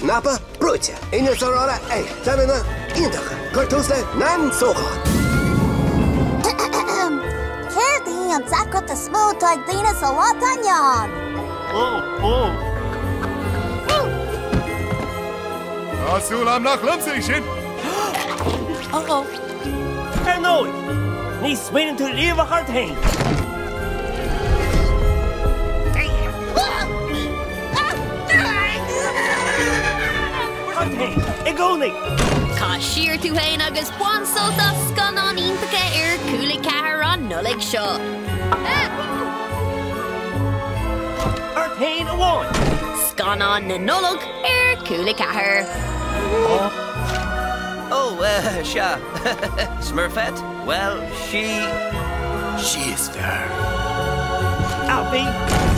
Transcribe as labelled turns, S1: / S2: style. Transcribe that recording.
S1: Cnaipe brúite. Inneall stórála A. Pleananna iontacha. Cuir tús le Nan Sóchán.
S2: Céard í an deacracht is mó atá ag daoine sa lá atá inniu ann?
S3: Tá súil agam nach liomsa é sin!
S4: Ar ndóigh, ní smaoiníonn tú riamh ach ort féin. Ort féin, i gcónaí.
S5: Caith siar tú féin agus bain sult as scannáin iontacha ar Cúla 4 an Nollaig seo.
S4: Ort féin amháin.
S5: Scannáin na Nollag ar Cúla 4.
S6: Ó, eh, sea. Smurfette? Bhuel, sí.
S1: Sí is fearr.
S4: Alfie!